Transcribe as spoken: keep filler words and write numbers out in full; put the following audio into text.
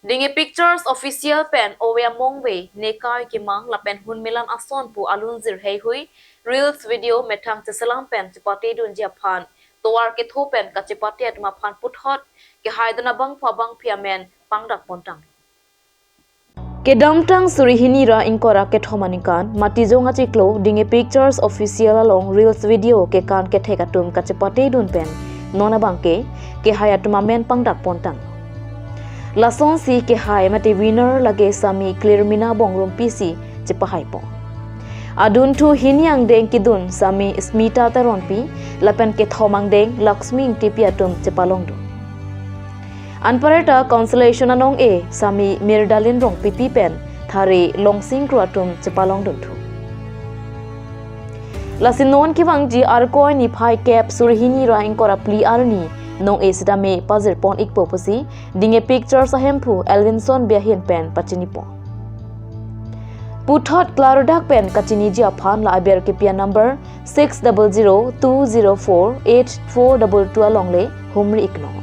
Dinghe Pictures Official pen ove amongve nekai kemang lapen hunmelan ason pu alunjir heihui reels video methang cheselam pen chepatedunji aphan tovar ketho pen kachepate atum aphan puthot kehaidun abangphu abangphi amen pangdak pontang. Kedamtang suri hini ra ingkoi ra kethom aningkan Matijong achiklo Dinghe Pictures Official along reels video kekan kethek atum kachepatedun pen non abangke kehai atum amen pangdak pontang. Lasonsi kehai mate winner lake Sami Clearmina Bongrumpi si chepahaipo. Adunthu hini angdeng kedun Sami Smita Teronpi lapen kethom angdeng Laxmi Ingtipi atum chepalongdun. Anparta consolation anong-e Sami Mirdalin Rongpipi pen thare Longsing Kro atum chepalongdunthu. Lasi non kevangji Arkoi niphai kep suri hini ra ingkoi ra phli arni nong-e sitame pajirpon ikpo pusi Dinghe Pictures ahemphu Elvinson Biahin pen pachinipon. Puthot klardak pen kachiniji aphan la aber kepi anumber six double zero two zero four eight four double two alongle humri iknon.